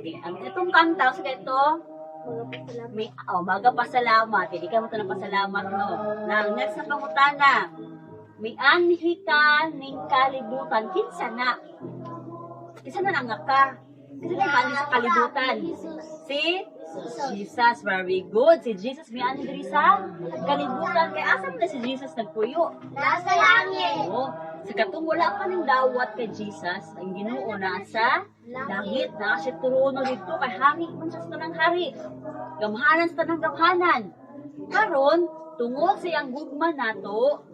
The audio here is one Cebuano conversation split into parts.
Sige, ang itong kanta, sige ito, may, oh, magapasalamat. Hindi ka mo ito pasalamat, no? Nang next na pangutana, mianhi ka ning kalibutan, kinsa na? Kinsa na nga ka? Kinsa na yung sa kalibutan? Si Jesus, very good. Si Jesus mianhi diri sa kalibutan. Kay asa man na si Jesus nagpuyo? Nasa langit. Oo. Sa katong wala pa ning dawat kay Jesus, ang Ginoo nasa langit na siya trono dito kay hari man siya sa tanang hari. Gamhanan sa tanang gamhanan. Karon, tungod sa iyang gugma nato,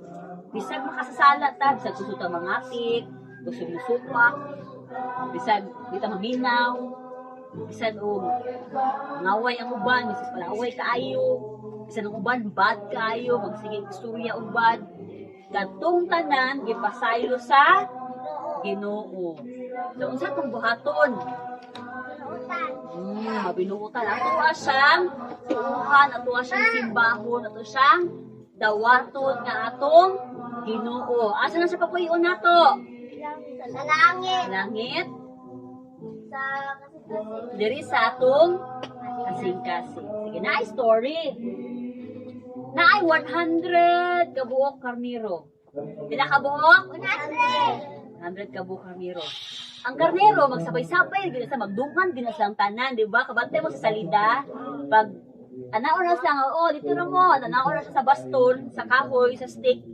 bisag makasasala ta, bisag gusto ta mangapik, gusto musupak, bisag di ta maminaw, bisan og ngaway ang uban, bisag palaway kaayo, bisan ang uban bad kaayo, magsige istorya og bad. Katong tanan gipasaylo sa Ginoo. So unsa tong buhaton? Mabinuotan. Ato siyang tuuhan, ato siyang simbahon, ato siyang dawaton nga atong Ginoo. Asa na siya papuyo nato? Sa langit. Langit, Sa kasing-kasing. Diri sa atong kasing-kasing. Sige, naay story. Naay 100 kabuok karnero. Pila kabuok? 100. 100 kabuok karnero. Ang karnero magsabay-sabay gid sa magdunghan gid silang tanan, di ba? Kabantay mo sa salida pag anaon na sila nga, oh, dito na mo, anaon na siya sa baston, sa kahoy, sa stick.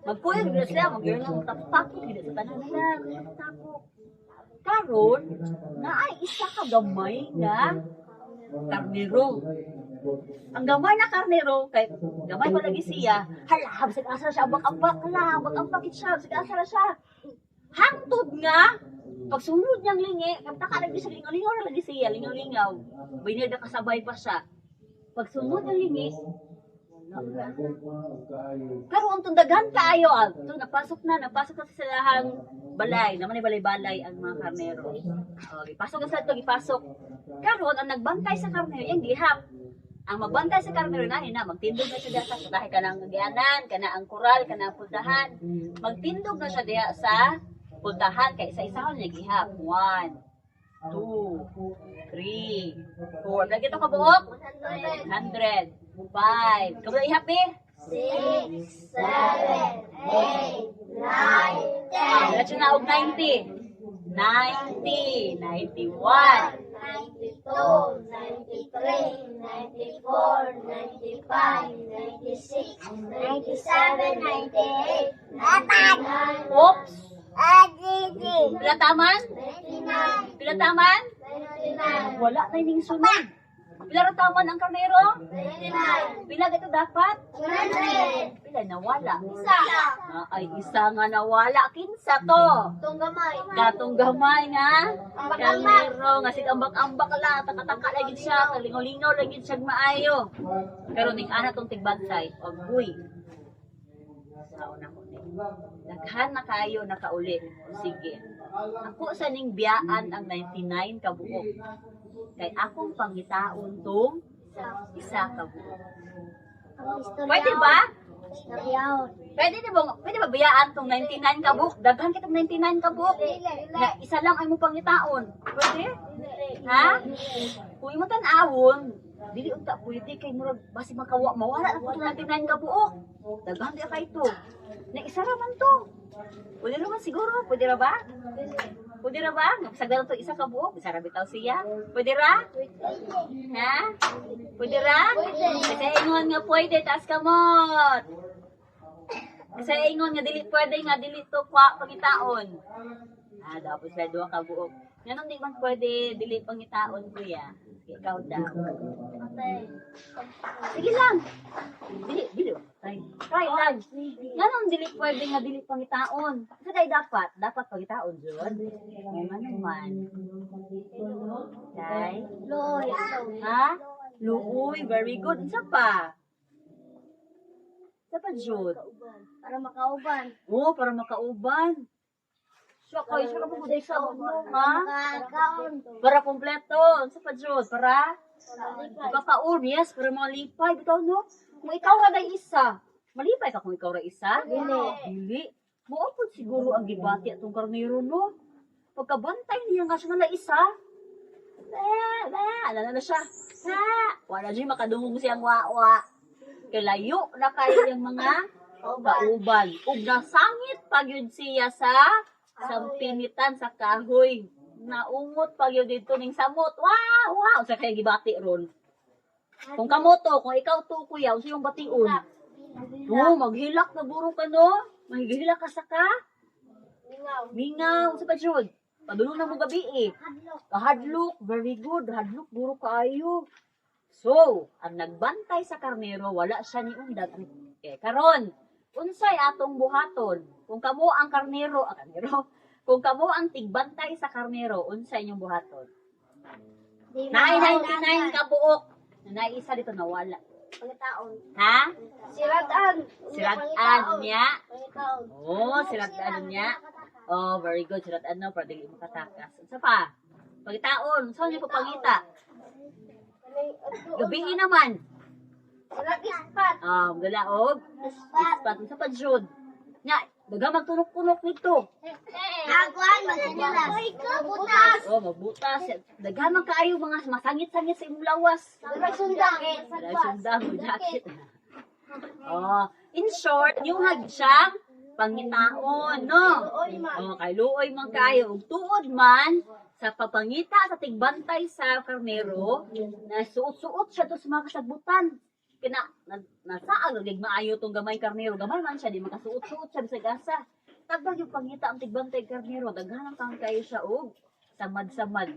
Magkuyog gid sila, magyun lang tapok gid sa tanan nila, tapok. Karon, naay isa ka gamay nga karnero. Ang gamay na karnero, kay gamay pa lagi siya, hala, bisag asa na siya, ambak-ambak, hala, ambak-ambak siya, bisag asa na siya. Hangtod nga, pagsunod niyang lingi, kapta ka lagi siya, lingaw-lingaw na lagi siya, lingaw-lingaw. Binil na kasabay pa siya. Pagsunod ng lingi, wala na. Pero ang tundaghan kaayo, ah, ito, napasok na sa silahang balay, naman ay balay-balay ang mga karnero. Oh, gipasok na sa ito, gipasok. Karon ang nagbantay sa karnero, yung gihap. Ang magbantay sa karnero na na magtindog na siya diha sa dahil kanang gianan, kana ang kural, kana ang pultahan. Magtindog na siya diha sa pultahan kay isa-isahon niya gihap. One, two, three, four. Lagi ito kabuok? 100. 100. Five. Kabuok ihap eh? 6, 7, 8, 9, 10. Diretso na og 90. 90, 91, 92, 93, 94, 95, 96, 97, 98, 99, Oops! 80, Pila taman? 99, Pila taman? 99, Wala na ining sunod. Pila ra taman ang karnero? 99, Pila gato dapat? 100, Pila nawala? Isa. Na, ay isa nga nawala. Kinsa to? Itong gamay. Katong gamay nga. Ambak-ambak. Karnero nga sig ambak-ambak la, taka-taka lagi siya, kalingaw-lingaw lagi siya maayo. Pero ning ana tong tigbantay, og uy. Sao na ko ni. Daghan na kayo nakauli. Sige. Ako sa ning biyaan ang 99 ka buok. Kay akong pangitaon tong isa ka buok. Pwede ba? Istoryaon. Pwede di ba, pwede ba biyaan tong 99 ka buok? Daghan kitong 99 ka buok. Na isa lang ay mo pangitaon. Pwede? Ha? Kung imo tan-awon, dili unta pwede kay murag basi makawa mawala na pud 99 ka buok. Daghan di kay to. Na isa ra man to. Pwede ra man siguro, pwede ra ba? Pwede ra ba? Nga to isa ka buok, isa ra bitaw siya. Pwede ra? Ha? Pwede ra? Pwede. Kasi ingon nga pwede, taas kamot. Kasi ingon nga dili pwede nga dili to kwa pangitaon. Ah, dapat sila duha ka buok. Nganong di man pwede dili pangitaon, kuya? Sige, ikaw daw. Sige lang. Dili, dili. Try. Try lang. Nganong dili pwede nga dili pangitaon? Sa kay dapat, dapat pangitaon jud. Ngano man. Kay? Loy. Ha? Luoy, very good. Unsa pa? Unsa pa jud? Para makauban. Oo, para makauban. Siya kay siya ka mo sa no, ha? Makakaon. Para kompleto. Unsa pa jud? Para makakaon, yes, para malipay bitaw no. Kung ikaw ra day isa, malipay ka kung ikaw ra isa? Dili. Dili. Mao pud siguro ang gibati atong karnero no. Pagkabantay niya nga siya na isa. Ano na siya? Ha! Wala siya makadungog siyang wawa. Kay layo na kayo yung mga kauban. Ug nasangit pag yun siya sa sampinitan sa kahoy. Naungot pag yun dito ning samot. Wow! Wow! Sa kaya gibati ron. Kung kamoto, kung ikaw to, kuya, unsa yung bation? Oo, maghilak na guro ka, no? Maghilak ka sa ka? Mingaw. Unsa pa jud? Padulong na mo gabi eh. Kahadlok, very good. Hadlok, guro kaayo. So, ang nagbantay sa karnero, wala siya ni undag. Eh, karon, unsay atong buhaton? Kung kamo ang karnero, ang karnero, kung kamo ang tigbantay sa karnero, unsay inyong buhaton? Naay 99 ka buok. Naay isa dito nawala. Pangitaon. Ha? Siratan. Siratan niya. Pangitaon. Oh, siratan niya. Oh, very good. Siratan no, para dili makatakas. Unsa pa? Pagitaon, unsa niyo pangita? Gabi naman. Sirat ispat. Galaog. Ispat. Ispat unsa pa jud? Nya, daga magtunok-tunok nito. Agwan, magkinilas. Butas. Oh, magbutas. Daghan man kaayo mga masangit-sangit sa imong lawas. Sundang. Dahil sundang mo jacket. Oh, in short, yung hag siyang pangitaon, no? Oh, kay luoy man kayo ug tuod man sa pagpangita sa tigbantay sa karnero na suot-suot siya to sa mga kasagbutan. Kina na, nasaag lagi maayo tong gamay karnero, gamay man siya di makasuot-suot siya bisag asa. Tagbag yung pangita ang tigbantay karnero, daghan ang kang kayo siya og samad-samad.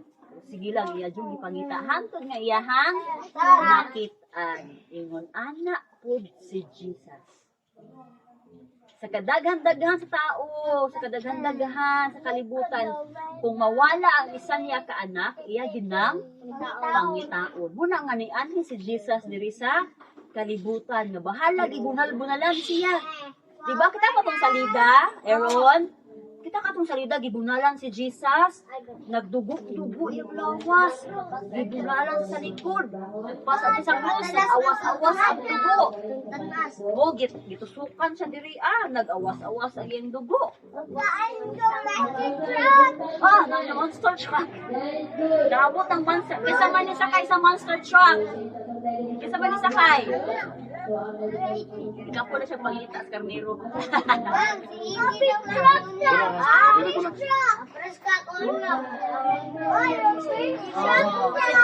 Sige lang, iya jud gipangita. Hantod nga iyahang nakit-an. Ingon ana pud si Jesus. Sa kadaghan-daghan sa tao, sa kadaghan-daghan sa kalibutan, kung mawala ang isa niya ka anak, iya ginang pangitaon. Muna nga ni anhi si Jesus diri sa kalibutan nga bahala gibunal-bunalan siya. Di ba kita pa tong salida, Aaron? Kita ka tong salida gibunalan si Jesus. Nagdugo-dugo yung lawas. Gibunalan sa likod. Nagpasa siya sa krus, nag-awas-awas ang dugo. Tanas. Oh, gitusukan siya diri ah, nag-awas-awas ang iyang dugo. Ah, nang monster truck. Naabot ang monster. Kaysa man ni sakay sa monster truck. Kaysa man ni sakay. Ikaw po na siya pangita sa karnero. Oh,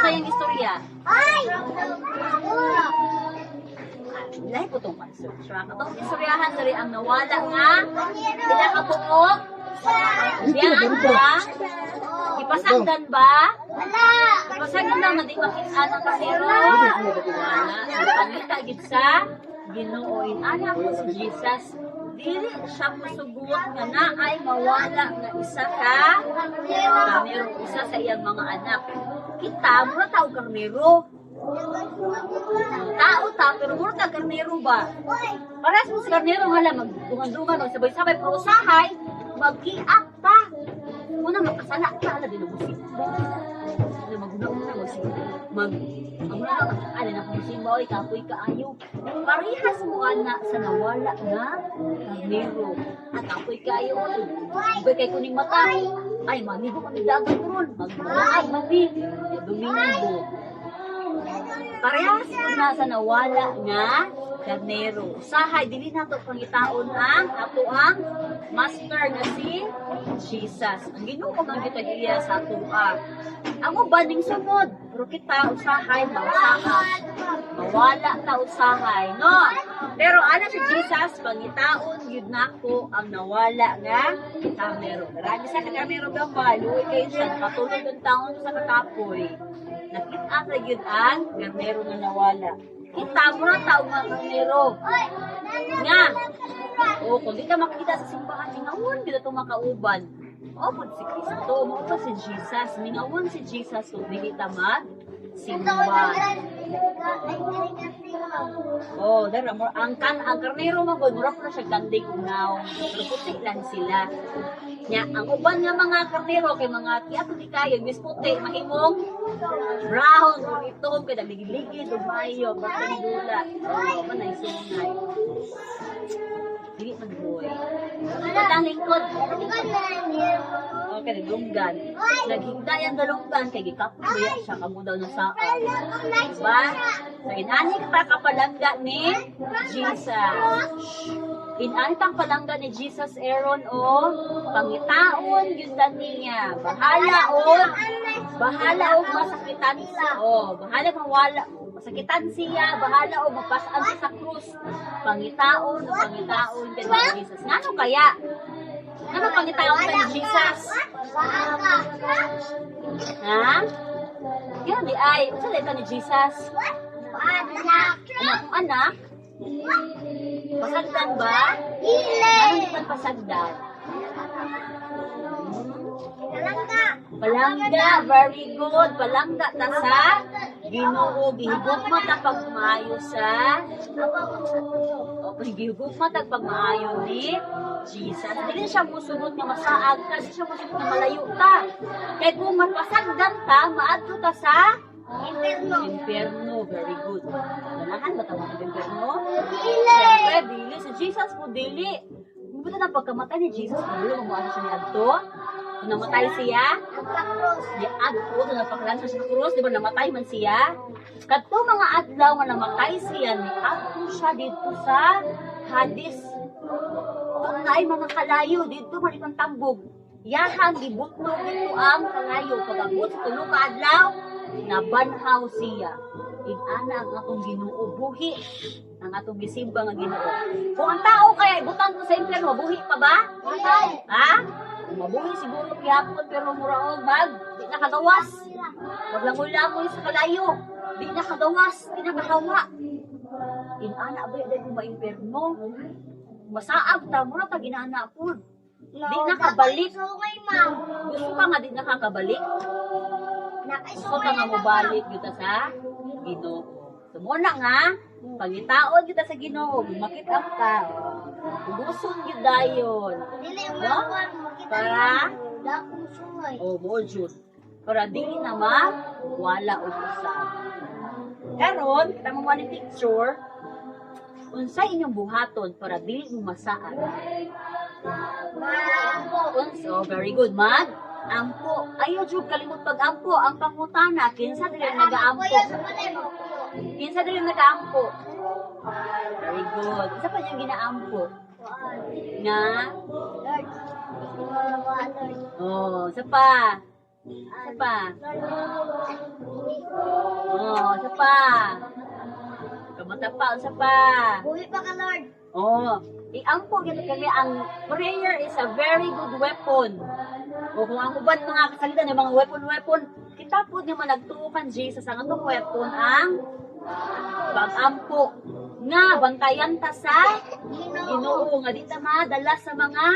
sa yung istorya. Lahi po tong monster truck. Atong istoryahan diri ang nawala nga pila ka buok. Biyaan ba? Ipasagdan ba? Ipasagdan ba nga di makit-an ang karnero? Wala. Ipangita gid sa Ginoo. Inana ko si Jesus. Dili siya musugot nga naay mawala nga isa ka karnero, isa sa iyang mga anak. Kita, mura tao karnero. Tao ta, pero mura ta karnero ba? Parehas mo sa karnero nga lang, magdungan-dungan, magsabay-sabay, pero usahay, magkiak ta. Una, makasala ta, ala, di na musimba. Ano, maguna-una, magsimba. Ang una, ala na kung simba, oy, kapoy kaayo. Parehas mo, ana, sa nawala nga karnero. At kapoy kaayo, oy. Ugay kay kuning mata. Ay, mamigo kami dagat ron. Magmalaag, mami. Domingo. Parehas mo na sa nawala nga karnero. Usahay, dili nato pangitaon ang ato ang master nga si Jesus. Ang Ginoo man kita iya sa atoa. Ang uban ning sunod, pero kita usahay mausaha. Mawala ta usahay, no? Pero ana si Jesus, pangitaon gyud nako ang nawala nga karnero. Marami sa karnero gamay, luoy kayo siya, nakatulog ang taon sa katapoy. Nakita na gyud ang karnero nga nawala. Kita mo na tao nga karnero. Nga. O, kung di ka makita sa simbahan, mingawon gyud ato makauban. Mao pod si Kristo, mao pod si Jesus. Mingawon si Jesus kung dili ta mag simba. Oh, dara mo ang kan ang karnero man gud mura po na siya kanding unaw. Pero puti lang sila. Nya ang uban nga mga karnero kay mga kiato di kayo mis puti mahimong brown or itom kay nagligid ug maayo bartendula. Oh, man ay sungay. Dili man boy. Batang lingkod. Okay, nagdunggan. Naghigda yang dalunggan kay gikapoy ba siya kamo daw na saad. Diba? So, inani ka kapalangga ni Jesus. Inani tang palangga ni Jesus, Aaron, o pangitaon gyud ta niya. Bahala o masakitan siya. O, bahala mawala masakitan siya, bahala o mapasaan siya sa krus. Pangitaon o pangitaon ka ni Jesus. Ngano kaya? Ngano pangitaon ka ni Jesus? Ha? Kaya di ay, unsa ka ni Jesus? Anak. Anak kong anak? Pasagdan ba? Dili. Ano di man pasagdan? Palangga. Palangga, very good. Palangga ta sa Ginoo, gihigugma ta pagmaayo sa o gihigugma ta pagmaayo ni Jesus. Dili siya musunod nga masaag ta, dili siya musunod nga malayo ta. Kay kung mapasagdan ta, maadto ta sa Impierno. impyerno. Very good. Ganahan ba ta mga impyerno? Dili. Siyempre, dili. Si Jesus po, dili. Buta na pagkamatay ni Jesus, kabalo mo siya ni Adto. Kung namatay siya, Ang krus. di adto, na napakalan siya sa krus, di ba namatay man siya? Kadto mga adlaw nga namatay siya, ni adto siya dito sa Hades. Doon na ay mga kalayo, dito man itong tambog. Yahan, gibutno dito ang kalayo. Pag-abot sa tulo ka adlaw, nabanhaw siya. Inana ang atong Ginoo buhi, ang atong gisimba nga Ginoo. Kung ang tao kaya ibutang ko sa impyerno, buhi pa ba? Dili. Ha? Mabuhi siguro gihapon pero muraog mag di nakagawas. Maglangoy-langoy sa kalayo. Di nakagawas, di nakahawa. Inana ba dahil kung maimpierno? Masaag ta, mura ta ginana pod. Di nakabalik. Sungay, ma'am. Gusto ka nga di nakakabalik? Gusto Nakaisungay ka nga mobalik kita sa Ginoo. So mo na nga, pangitaon kita sa Ginoo, makita ka. Ubuson gyud dayon. Dili No? umakuan makita Para? dakong sungay. O mo jud. Para dili na ma wala og usab. Karon, kita mo ni picture. Unsay inyong buhaton para dili mo masaad? Mambo. Unsa, oh, very good, mag. Ampo. Ayaw jud kalimot pag-ampo. Ang pangutana, kinsa dili ang nagaampo? Kuya sa balay mo. Kinsa dili ang nagaampo? Very good. Isa pa niyang ginaampo? Kuan. Nga? Lord. Lord. Oh, isa pa. Isa pa. Oh, isa pa. Kamata pa, isa pa. Buhi pa ka, Lord. Oh, iampo gyud kami, ang prayer is a very good weapon. O kung ang uban mga kasalita ng mga weapon-weapon, kita po nga managtuo kan Jesus ang atong weapon ang pag-ampo nga bantayan ta sa Ginoo. Ginoo nga di ta madala sa mga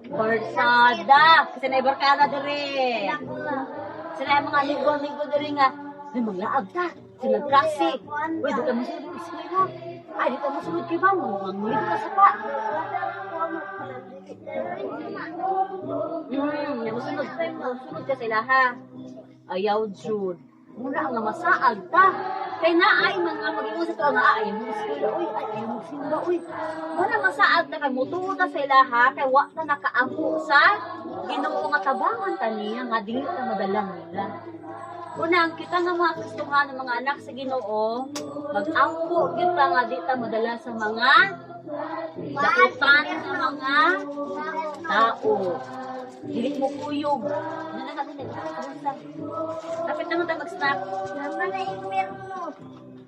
barkada kasi na barkada dire. Sila yung mga amigo-amigo diri nga, ay manglaag ta, sila klase. Uy, di ka masunod sa eskwela. Ay, di ka masunod kay ma'am, mangulit ka sa pa. Musunod, musunod ka sa ilaha. Ayaw, Jude. Muna nga masaag ta. Kay na ay mga mag-ingon sa tuwa nga, "Ah, ayaw mo eskwela, uy, ay, ayaw mo simba, uy." Muna masaag ta kay mutuo ta sa ilaha, kay wa ta nakaampo sa Ginoo nga tabangan ta niya nga dili ta madala nila. Unang kita nga mga Kristohano, mga anak sa Ginoo, mag-ampo gyud ta nga di ta madala sa mga dakutan nga mga tao. Dili mo kuyog. Ano na natin? Kapit naman tayo mag-snack. Naman na impierno.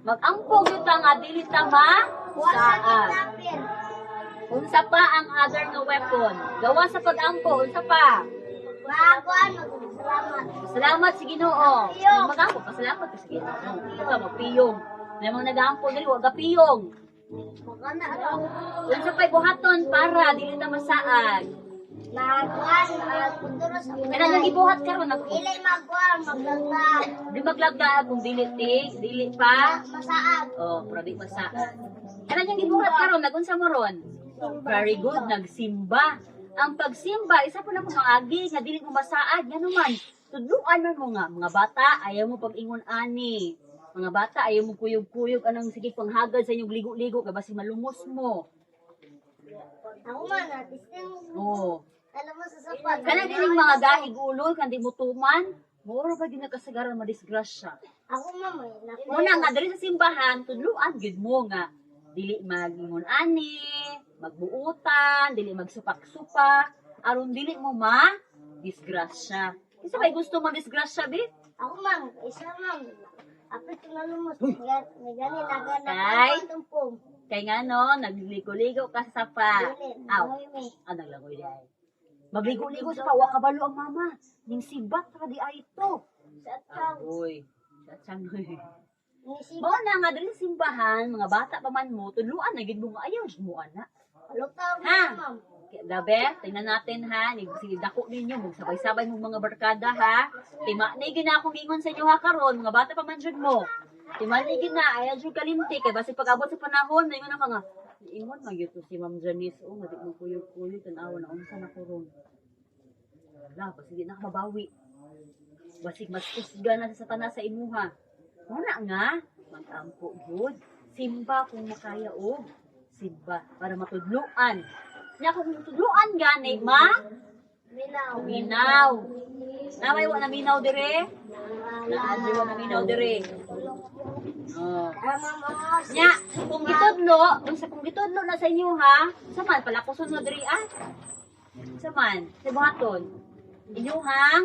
Mag-ampo gyud ta nga dili ta ma Wa sa saad. kidnapper. Unsa pa ang other nga weapon? Gawa sa pag-ampo, unsa pa? Makuan, salamat. Salamat sa Ginoo. Piyong. Mag-ampo, pasalamat ka sa Ginoo. Ikaw magpiyong. May mga nag-ampo dili wa gapiyong. Makana raw. Unsa pa'y buhaton para dili ta masaag? Makuan, kuduro sa Kana nang gibuhat karon nag Dili makuan, maglaglag. di maglaglag kung dili ti, dili pa. Masaag. Oh, pero di masaag. Kana nang gibuhat karon nagunsa mo ron? Very good, nagsimba. Ang pagsimba, isa po na po mga agi nga dili mo masaad ngano man. Tudluan man mo nga mga bata, ayaw mo pag-ingon ani. Mga bata, ayaw mo kuyog-kuyog anang sige panghagad sa inyong ligo-ligo kay basi malumos mo. Ako man, natisting. Oo. Alam mo sa sapat. Kana dining mga gahig ulo kan di mo tuman, mura ba gyud nakasagaran madisgrasya. Ako, ma'am, eh. Una nga diri sa simbahan, tudluan gyud mo nga dili magingon ani, magbuutan, dili magsupak-supak, aron dili mo ma disgrasya. Kinsa may gusto mo disgrasya bi? Ako, ma'am, isa, ma'am. Apit ko na lumos. May gani naga na Kay? tumpong. Kay nga no, nagligo-ligo ka sa sapa. Dili, Aw. langoy mi. Ah, naglangoy di ay. Magligo-ligo sa pa, wa kabalo ang mama. Ning sibat ra di ay to. Sa tang. Agoy. Sa tiyan. Ni Mao na nga diri sa simbahan, mga bata pa man mo, tudluan na gid mo nga ayaw jud mo ana. Lutaw Ha? ma'am. Gabi, tingnan natin ha. Sige, dako ninyo, magsabay-sabay mong mga barkada ha. Tima ni gina akong ingon sa inyo ha karon, mga bata pa man jud mo. Tima ni gina, ayaw jud kalimti kay basi pag-abot sa panahon, maingon na ka nga. Ingon man gyud to si Ma'am Janice, oh, nga di mo kuyog-kuyog tan-awa na unsa na ko ron. Wala, basig di na ka mabawi. Basig mas kusga na sa satanas sa imuha. Wala nga, magampo gyud. Simba kung makaya og simba para matudluan. Nya kung tudluan gani ma Minaw. minaw. Naway wa na minaw dire? Naa wa na minaw dire. Oh. Tama, ma'am. Nya, kung gitudlo, unsa kung gitudlo na sa inyo ha, sa man pala kuson na diri ah. Sa man, sa buhaton. Inyuhang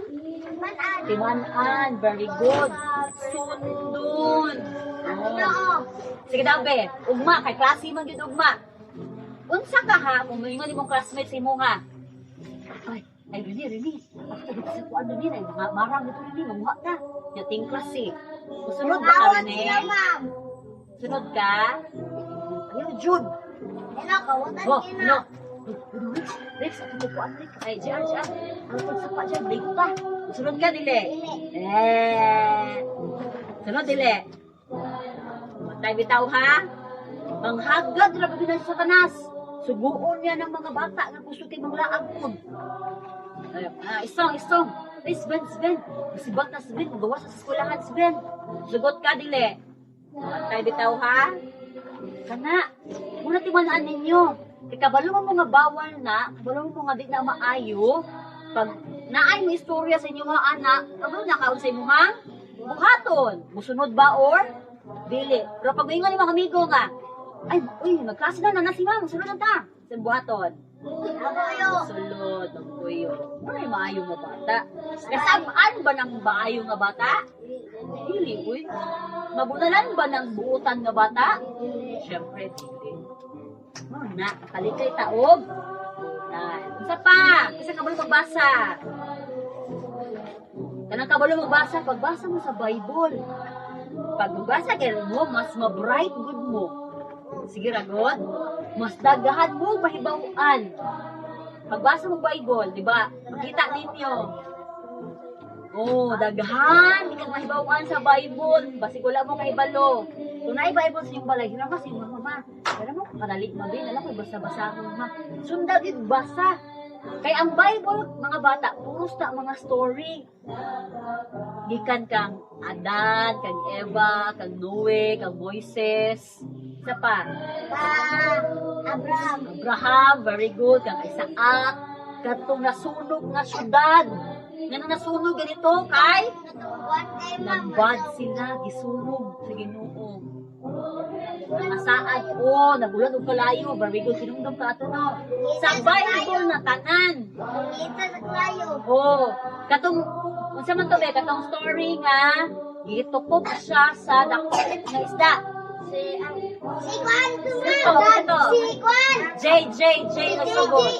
Man-an. timan-an, very good. Sundon. Ako Oh. na, oh. Sige daw be, ugma kay klase man gyud ugma. Unsa ka ha kung moingon imong classmate sa imo ha? Ay, ay Rene, Rene. Ako taga sa kuan Rene, ay mga marang dito Rene, mamuha ta. Nya ting klase. Musunod ba ka Awat Rene? sila, ma'am. Sunod ka? Ayaw Jud. Hello, kawatan Oh, kina. no. Rex, Rex, ato ko kuan Rex. Ay, JR, JR. Ang sa pa dyan, ligo ka. Musunod ka dili. Dili. Eh. Sunod dili. Matay bitaw ha. Manghagad ra gyud na sa Satanas. Suguon niya ng mga bata nga gusto kay manglaag pod. Ay, ah, isong, isong. Ay, Sven, Sven. Masibat na Sven, magawas sa eskwelahan, Sven. Sugot ka, dili. Matay bitaw ha. Kana, muna timanaan ninyo. Kay kabalo mo mga bawal na, kabalo mo mga di na maayo. Pag naay mo istorya sa inyo nga anak, kabalo na kaon sa imuhang buhaton. Musunod ba or dili? Pero pag maingon ni mga amigo nga, ay, uy, magklase na na si ma'am, musunod na ta. Sa buhaton. Ako yo. Musulod, magkuyo. Ano yung maayo nga bata? Kasabaan ba ng maayo nga bata? Dili, uy. Mabunalan ba ng buutan nga bata? Siyempre, dili. Mo na, kalikay taog. Buutan. Isa pa, isa ka ba magbasa? Kanang kabalo magbasa, pagbasa mo sa Bible. Pag magbasa kay mo, mas ma-bright good mo. Sige ragot, mas dagahan mo mahibaw-an. Pagbasa mo Bible, di ba? Makita ninyo. Oh, daghan, di ka mahibaw-an sa Bible. Basig wala mo kahibalo. Kung naay Bible sa inyong balay, hiram ka sa inyong mama. Pero mo kadali mabi, alam ko basa-basa ko ma. Sunda gid basa. Kay ang Bible, mga bata, puros na mga story. Gikan kang Adan, kang Eva, kang Noe, kang Moises. Isa pa, Pa Abraham. Abraham, very good, kang Isaac, katong nasunog nga syudad. Nga nang nasunog ganito kay Natungguan kay ma'am. nagbad sila, gisunog sa Ginoo. Nakasaad, oh, nagulat og kalayo, very good, sinungdom ka ato no. Sa Bible na tanan. Kita sa klayo. Oh, katong unsa man to be, katong story nga gitukop siya sa dako nga isda. Si ang si Kwan to, Ito, ma'am. ito. Si Kwan. J J J nagsugod.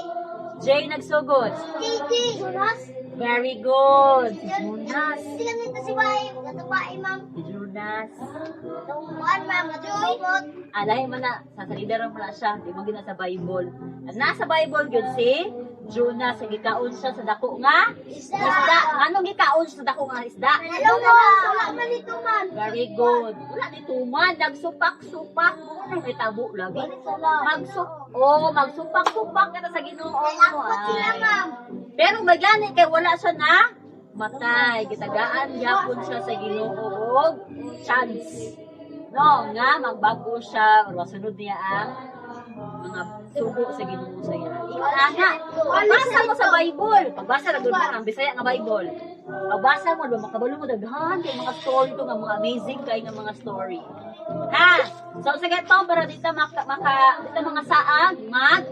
J nagsugod. Si J. Jonas. Very good. Si Jonas. Sila nito si Bae. Katubae, ma'am. Si Jonas. Tungguan, ma'am. Katungguan. Alay man na, sa salida ra man na siya, di mo gina sa Bible. Ang nasa Bible gyud si Jonas, ang gikaon siya sa dako nga Isda. isda. Anong gikaon siya sa dako nga isda? Hello, ma'am. Wala man ito, ma'am. Very good. Wala ni tuman, nagsupak-supak. Mo na may tabo lagi. Magsup, oh, magsupak-supak ka na sa Ginoo. Nalakot sila, Ay. ma'am. Pero magani kay wala siya na matay. Gitagaan gyapon siya sa Ginoo og chance. No, nga magbago siya, masunod niya ang mga Sugo sa Ginoo sa iya. Ingon ana. Pagbasa mo sa Bible, pagbasa ra gud mo ang Bisaya nga Bible. Pagbasa mo, ba makabalo mo daghan kay mga story to nga mga amazing kay nga mga story. Ha? So sige to para dita maka, maka dita mga saag mag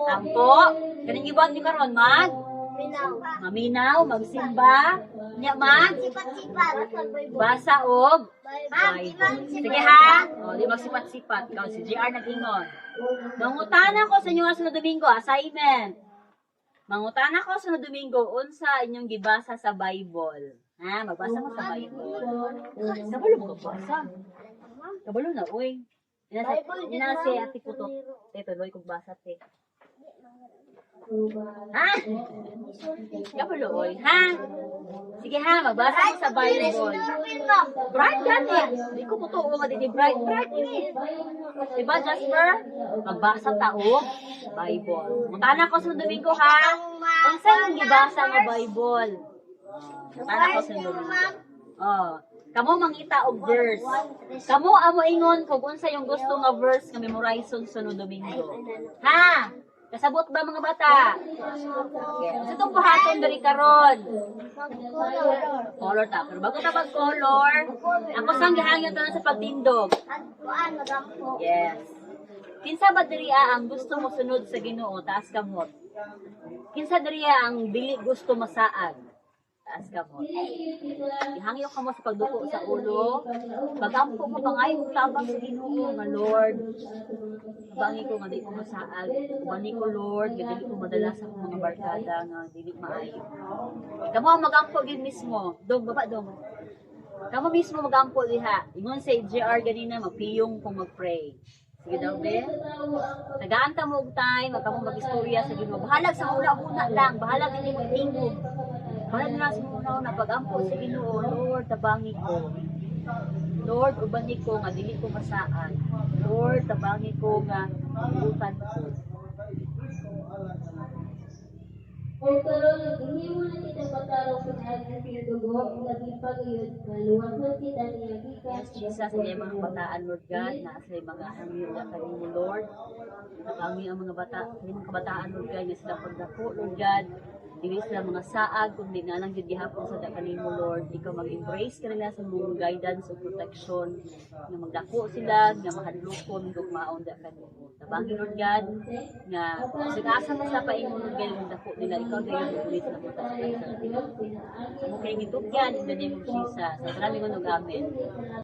ampo. Kaning iwan ni karon mag Minaw. maminaw, magsimba, nya mag Sipat-sipat. basa og Ma'am, di Bible. ma'am, Sige ha? O, di magsipat-sipat. Ikaw, si GR nag-ingon. Mangutana ko sa inyo nga sunod Domingo, assignment. Mangutana ko sunod Domingo, unsa inyong gibasa sa Bible. Ha? Magbasa mo sa Bible. Kabalo mo kabasa. Kabalo na, uy. Ina sa, Bible, ina di si ma'am. Ate Puto. Te, tuloy kong basa, te. Ha? Kabalo, uy. Ha? Sige ha, magbasa mo sa Bible. Ma'am. Bright gani. Di ko mo nga di bright. Bright ni. Diba, Jasper? Magbasa ta og Bible. Mutana ko sa Domingo ha. Unsa yung gibasa nga Bible? Mutana ko sa Domingo. Oh, kamo mangita og verse. Kamo amo ingon kung unsa yung gusto nga verse nga memorizon sunod Domingo. Ha? Kasabot ba, mga bata? Okay. Unsa tong buhaton diri karon? Mag-color. Color ta. Pero bago ta mag-color, ako sang gihangyo tanan sa pagtindog. Agkuan, magampo. Yes. Kinsa ba diri ang gusto mo sunod sa Ginoo, taas kamot? Kinsa diri ang dili gusto masaag? Taas kamot. Ihangyo kamo sa pagduko sa ulo. Pagampo mo pangayo og tabang sa Ginoo nga, "Lord, tabangi ko nga di ko masaag. Ubani ko, Lord, nga dili ko madala sa akong mga barkada nga dili maayo." Kamo ang magampo gid mismo. Dong, baba dong. Kamo mismo magampo diha. Ingon sa JR ganina, mapiyong kung mag-pray. Sige daw, be. Tagaan ta mo og time, magkamo mag-istorya sa Ginoo. Bahalag sa huna-huna lang, bahalag hindi mo itingog. Bahalag na lang sa huna-huna pagampo sa Ginoo, "Lord, tabangi ko. Lord, ubani ko nga dili ko masaag. Lord, tabangi ko nga butan ko." O karon naghihimo na kita patarong pinaagi sa dugo, labi pa gayud nga luwason kita niya gikan Yes, Jesus, sa mga kabataan, Lord God, na sa mga hangyo na kanimo, Lord. Tabangi ang mga bata, mga kabataan, Lord God, nga sila pagdako, Lord God. Dili sila mga saag, kundi nga lang jud gihapon sa kanimo, Lord. Ikaw mag-embrace kanila sa mong guidance ug protection, nga magdako sila, nga mahadlokon, gugmaon da kanimo. Tabangi, Lord God, nga bisag asa man sila paingon, Lord God, yung dako nila, ikaw dayon mo sa punta sa kanila. Amo kay gitugyan in the name of Jesus. Sa maraming, amen.